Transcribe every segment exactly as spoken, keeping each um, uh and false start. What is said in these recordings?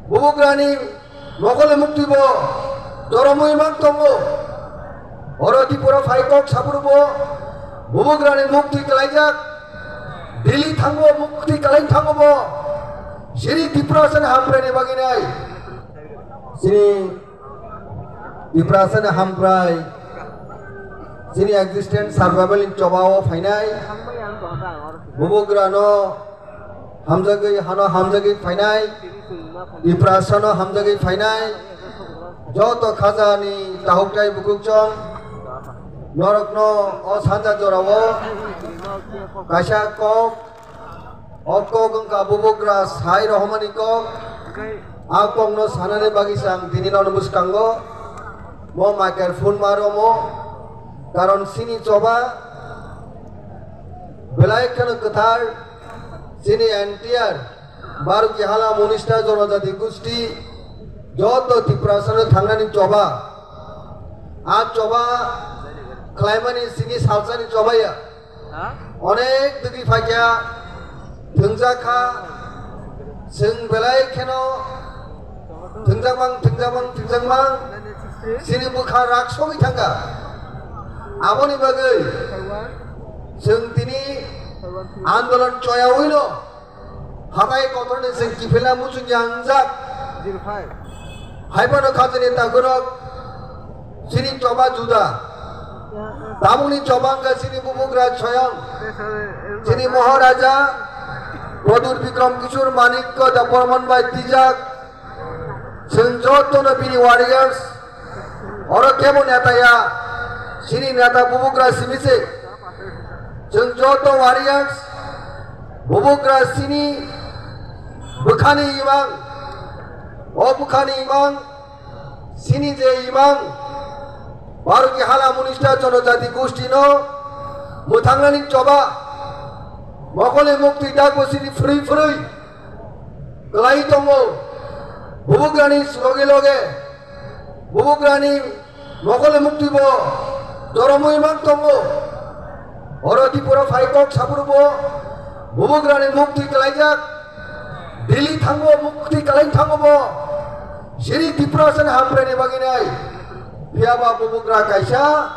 Bubugrani mokole mukti bo doromwi mang tongo. Oro Tripura phai kok saphuru bo bubugrani mukti kwlaijak. Delhi thango mukti kwlai thango bo. Sini Tiprasani hampraini bagwi nai. Sini Tiprasani hamprai. Sini existence survival ni chobao phainai. Bubugrano hamjagwi hano hamjagwi phainai, Tiprasano hamjagwi phainai, joto khajani tahuktai bukhukchong norokno o sanja jorao kaisa kok, o kok wngkha bubugra sai rohormani kok. A kokno sanani bagwi se ang tini nono bwskango mo microphone ma romo, karon sini choba belai kheno kwthar. Chini N T R, Bharat ki hala monista jonojati gusti, joto Tiprasano thangnani choba. A choba khlaimani chini salsani choba ya. Onek digi phaikya, thwngjak kha, chwng belai kheno thwngjak mang, thwngjak mang, thwngjak mang, chini bwkha rak sogwi thangkha. Aboni bagwi chwng tini andolon choyawi no. Hatai kotorni chwng kiphilna muchungya wngjak. Hai phano khajani takhurok chini choba juda. Tabukni choba wngkha chini bubugra Soyang, chini Moharaja Pradyut Bikram Kishore Manikya Debbarman bai twijak. Chwng jotono bini warriors, oro kebo neta ya, chini neta bubugra simi se. Chwng joto warriors, bubugra chini bwkhani imang, o bwkhani imang, chini je imang, Bharat ki hala monista jonojati gostino mwthangnani choba, mokole mukti dakbo chini phrwi phrwi. Kwlai tongo. Bubugrani loge loge, bubugrani mokole mukti bo doromwi mang tongo. Oro Tripura phai kok saphuru bo bubugrani mukti kwlaijak. Delhi thango mukti kwlai thango bo. Siri Tiprasani hampraini bagwi nai. Phiya ba bubugra kaisa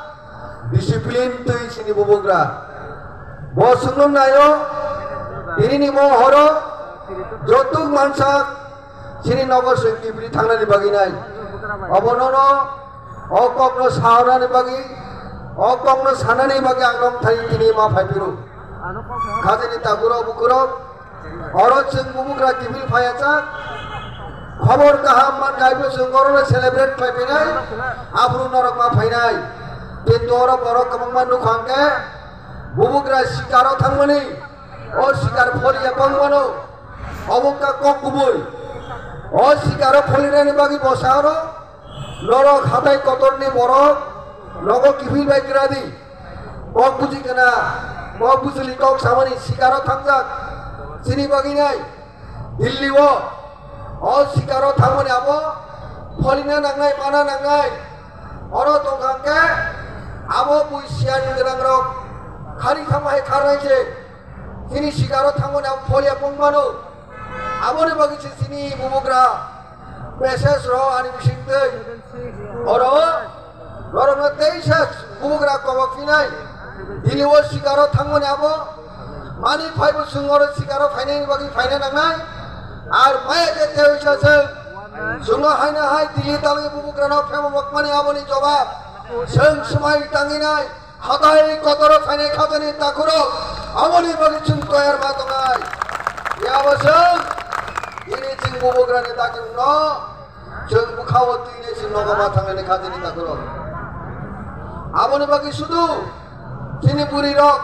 discipline twi sini bubugra. Bo chwngno naio, tinini mo horo jotuk mansak sini nogo chwng kibri thangnani bagwi nai. Obonono o kokno saonani bagwi, o kokno sanani bagwi ang nong thani tini ma phai phiro. Khajani takhurok bukhurok, oro chwng bubugra kiphil phaiya chak. Khobor kaham man kaibo chwng orono celebrate khlai phainai, aphuru norok ma phainai. Kintu oro borok kwbangma nukha hwnkhe bubugra sikaro thangmani, o sikar pholiya bangmano, obo wngkha kok kubui. O sikaro pholinani bagwi bo sa oro norok hatai kotorni borok nogo kiphil bai kwradi. Kok buji kana, kok bujili kok samani sikaro thangjak. Chini bagwi nai Delhi o, o sikaro thangmani abo pholina nangnai, mana nangnai. Oro tongkha hwnkhe abo bui siyan gwnangrok khari thangma hai kharnai se. Chini sikaro thangmani abo pholia pongmano. Aboni bagwi se chini bubugra message rw ani bisingtwi. Oro norokno teisa bubugra kobok phinai. Delhi o sikaro thangmani abo mani phaibo chwng oro sikaro phainani bagwi phaina nangnai. Ar maya je teisa chwng chwngno haina hai Delhi talwi bubugrano phemo bokmani aboni jobab chwng swmai tanginai. Hatai kotoro phainai khajani takhurok, aboni bagwi chwng toyar ma tongnai. Yabo chwng, tini chwng bubugrani dakhilno, chwng bwkhao twinai chwng nogo ma thangnani khajani takhurok. Aboni bagwi sudu, chini bwrwirok,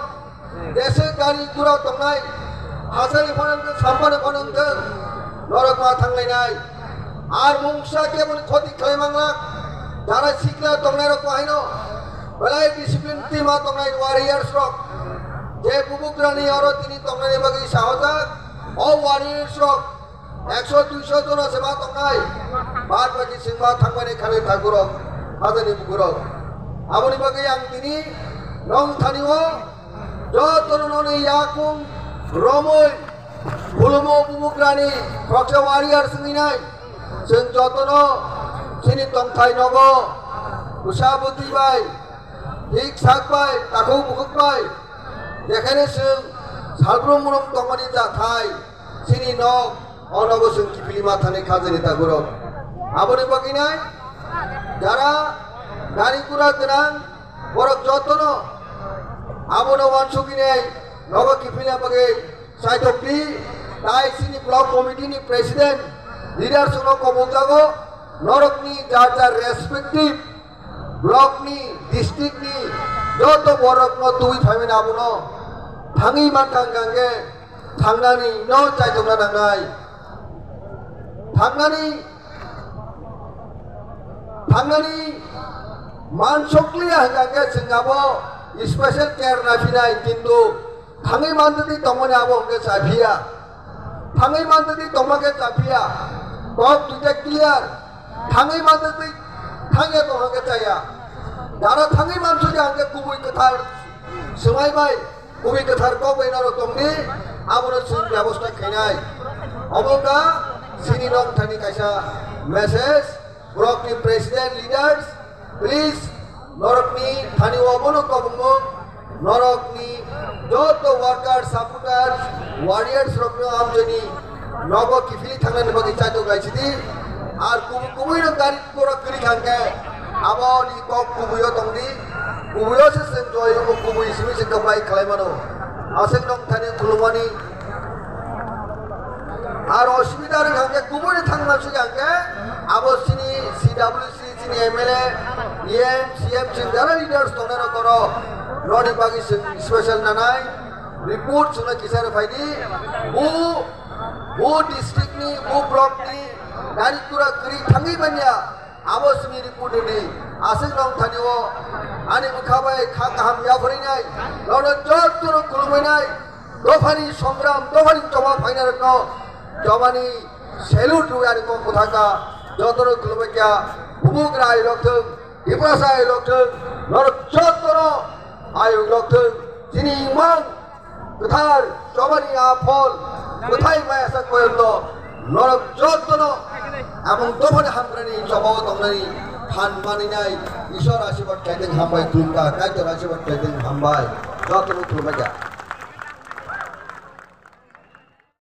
deswk gari gura tongnai, hachali phano wngthwng, sampani phano wngthwng, norok ma thanglainai. Ar mungsa keboni khoti khlai manglak, dara sikla tongnairok bahaino, belai discipline tima tongnai warriors rok. Je bubugrani oro tini tongnani bagwi sahojak, o warriors rok ekso duiso jona se ma tongnai. Bad baki chwng ma thangmani khani thakurok, hajani bukurok. Aboni bagwi ang tini nong thani o jotono noni yakung romoi khulumo bubugrani khoroksa warrior swngwi nai. Chwng jotono chini tongthai nogo bwsa bwtwi bai, hik sak bai, takhuk bukhuk bai, jekhene chwng salbrum mulung tongmani jathai chini nok, o nogo chwng kiphilima thani khajani takhurok. Aboni bagwinai jara gari gura gwnang borok jotono abono uansugwinai nogo kiphilna bagwi chaithokdi, tai chini block committee ni president, leaders no komokjago, norokni jar jar respective block ni, district ni joto borok no tubui phaimani abono thangwi mankha hwnkhe thangnani no chaithokna nangnai. Thangnani, thangnani mansokliya hwnkhe chwng abo special care naphinai, kintu thangwi mantwtwi tongmani abo hwnkhe chaphiya. Thangwi mantwtwi tongma khe chaphiya. Kok duita clear. Thangwi mantwtwi thangya tongma khe chaya. Dara thangwi mansukya hwnkhe kubui kwthar swmai bai, kubui kwthar kok bai norok tongdi, abono chwng bebosta khainai. Omo wngkha chini nongthani kaisa message. Borokni president, leaders, please, norokni thani o bono kobongmung, norokni joto workers, supporters, warriors rokno amjoni nogo kiphilwi thangnani bagwi chaithok laisidi. Ar kubui kubui no gari gora kwrwi thangkhe aboni kok kubui o tongdi, kubui o se chwng joy o kubui simi se kwplai khlai mano. Aswk nongthani khulumani ar osubida rwng hangkhe kubui ni thangma sugwi hangkhe abo chini C W C, chini M L A, E M, C M, chini jara leaders tongnai rok oro noni bagwi chwng special nanai report chwngno kisa rw phaidi. Bu, bu district ni, bu block ni gari gura kwrwi thangwi manya. Abo simi report ni aswk nongthani o ani bwkha bai kha kaham yapharinai, nono jotono khulumwinai, dophani songram, dophani choba phainarokno chobani salute rwi ani kok kwthaka, jotono khulumwi kha, bubugra ai lokthwng, Tiprasa ai lokthwng, norok jotono ayuk lokthwng, chini imang kwthar chobani a phol kwthai maya sak poyonto norok jotono amung dophani hamkrani chobao tongnani phan maninai Ishwar asibad khaiteng hambai, khulumkha Kaitor asibad khaiteng hambai, jotono khulumkha.